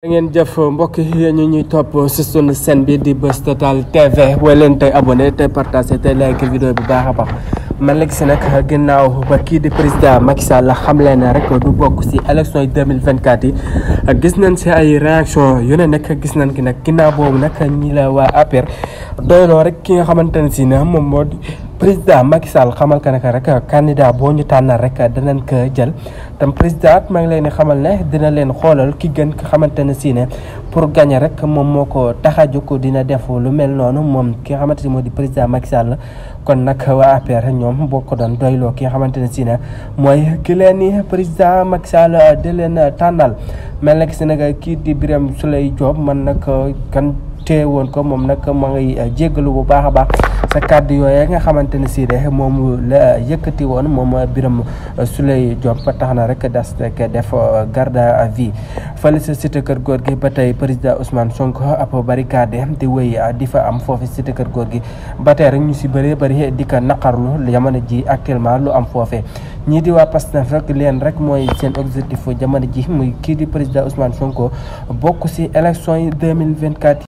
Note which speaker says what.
Speaker 1: ngeen jëf mbokk yi ñu ñuy topp ci sunu chaîne bi di Buzz Total TV way leen tey abonné tey partagé tey like vidéo bi baax a baax man la gis nag ginnaaw ba kii di président Macky Sall xam leen ne rek du bokk ci élection 2024 yi gis nañ ci ay réaction yu ne nag gis nañ ki nag ginnaaw boobu nag ñi la waa APR doyloo rek ki nga xamante ne si ne moom moo di président Macky Sall xamal ka ne rek candidat boo ñu tànnal rek danañ ko jël tam président maa ngi leen di xamal ne dina leen xoolal ki gën nga xamante ne si ne pour gagner rek moom moo ko tax a jóg dina def lu mel noonu moom ki nga xamante ne moo di président Macky Sall kon nag waa APR ñoom boo ko doon doyloo ki nga xamante ne si ne mooy ki leen ni président Macky Sall di leen tànnal mel na si nag kii di Birame Souleye Diop man nag kan tee woon ko moom nag ma ngay jéggalu bu baax a baax sa kàddu yooyu nga xamante ne si de moom la yëkkati woon moom Birame Souleye Diop ba tax na rek das rek def garde à vue fële sa cité kër góor gi ba tey président Ousmane Sonko ab barricade di wéy di fa am foofu cité kër góor gi ba tey rek ñu si bëree bëri di ko naqarlu jamono ji actuellement lu am foofee ñii di waa Pastef rek leen rek mooy seen objectif jamono ji muy kii di président Ousmane Sonko bokk si élection yi 2024